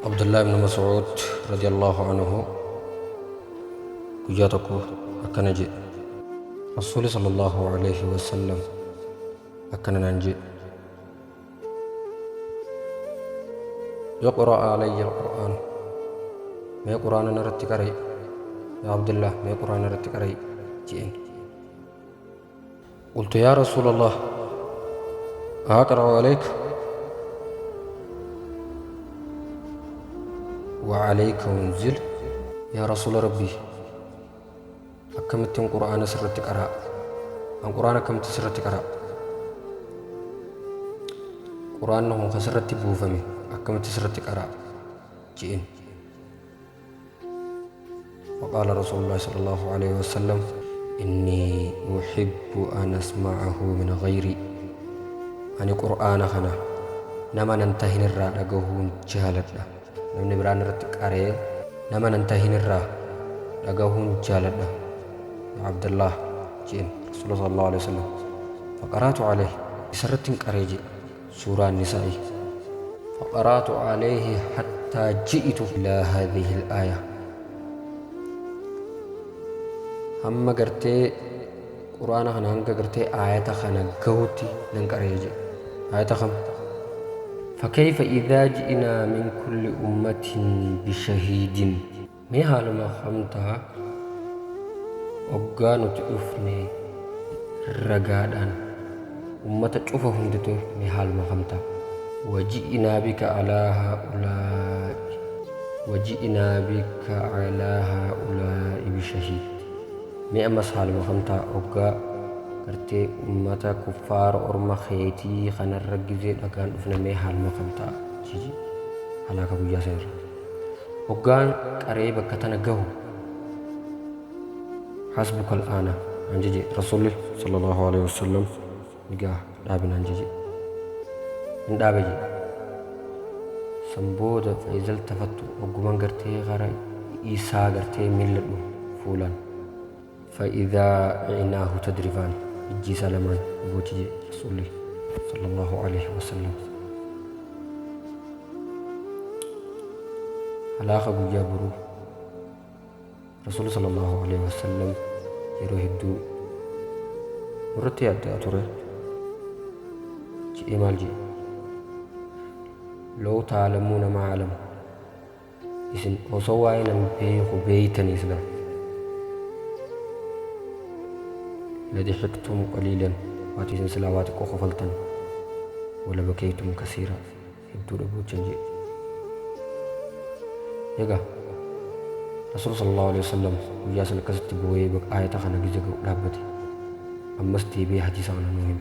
Abdullah ibn Mas'ud radiyallahu anhu guyyaa tokko akkana jedhe. Rasuuli sallallahu alayhi wasallam akkana naan jedhe. Iqra alayya al-Qur'aan. Mee Qur'aana narratti qara'i. Yaa Abdullah, mee Qur'aana narratti qara'i jedheen. قلت يا رسول الله أقرأ عليك وعليك أنزل. يا رسول ربي أكملت قرآن سرت قرأ أن قرآن كمت سرت قرأ قرآن هو خسرت بوفمي أكملت سرت قرأ جئن. وقال رسول الله صلى الله عليه وسلم إني أحب أن أسمعه من غيري. أني قرآن خنا نما ننتهي الرا لقوه جهالتنا نمني بران رتك أري نما ننتهي الرا لقوه جهالتنا يا عبد الله جئن رسول الله صلى الله عليه وسلم. فقرأت عليه سرت قريجي سورة النساء فقرأت عليه حتى جئت إلى هذه الآية. hamma gartee quraana kana hanga gartee aayata kana gahutti nan qaree jedhe. Aayata kam? فكيف إذا جئنا من كل أمة بشهيد. mee haaluma kamtaa hoggaa nuti dhufne ragaadhaan ummata cufa hunditu mee haaluma kamtaa. وجئنا بك على هؤلاء وجئنا بك على هؤلاء بشهيد. mee ammas haaluma kamtaa hoggaa gartee ummata kuffaara orma keetii kanarra gizee dhagaan dhufne mee haaluma kamtaa jiji halaaka guyyaa san irra hoggaan qaree bakka tana gahu hasbuka al'aana an jeje rasuulli sallallahu alaihi wasallam nigaa dhaabin an jeje hin dhaabe jedhe. San booda fa'iza iltafattu hogguman gartee gara isaa gartee milladhu fuulaan فإذا عيناه تدرفان إجي سلمان بوتي رسولي صلى الله عليه وسلم. علاقة جابرو رسول صلى الله عليه وسلم يروح الدو مرتي أبدا ترى جي مال جي لو تعلمون ما أعلم إذن وصوائنا بيخ بيتني سلا لضحكتم قليلا واتيسن سلاواتك وخفلتن ولبكيتم كثيرا هدو ربوتشن جي. يقا رسول صلى الله عليه وسلم وياسن كست بوي بك آية خانا جزق رابتي أمس تيبي حديث عن نوهم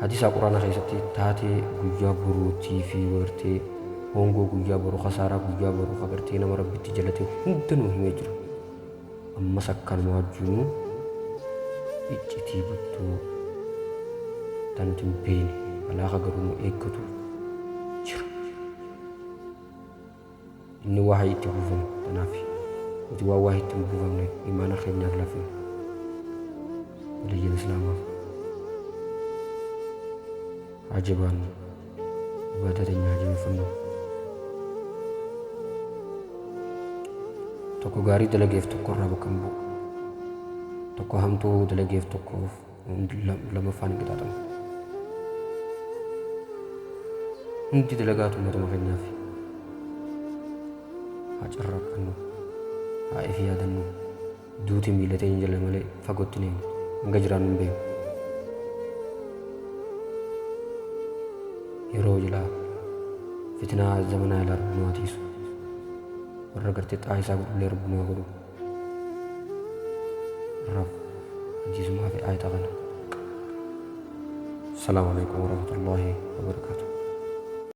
حديث القرآن خيستي تاتي قجا بروتي في ورتي هونغو قجا برو خسارة قجا برو خبرتي نما ربتي جلتي هندن مهم يجرو أمس أكل مواجنو iccitii guddoo tan nuti hin beekne alaaqa garuu nu eeggatu jira. Inni waa itti buufamu tanaaf nuti waa waa itti hin buufamne imaana keenyaaf lafne waliyyiin islaamaa haa jabaannu ibaadaa teenya haa jabeeffannu. Tokko gaarii dalageef tokko irraa bakka hin bu'u. Tokko hamtuu dalageef tokkoof lamaffaan hin qixaaxamu. Hundi dalagaatu uummatuma keenyaaf haa carraaqqannu, haa ifi yaadannu. Duuti miila teenya jala malee fagootti hin eegnu. Hanga jiraannu hin beeknu. Yeroo jalaa fitnaa zamanaa ilaa rabbumaa tiisu. Warra gartee xaa isaa godhullee rabbumaa godhu. رب حديث ما في آية غنى. السلام عليكم ورحمة الله وبركاته.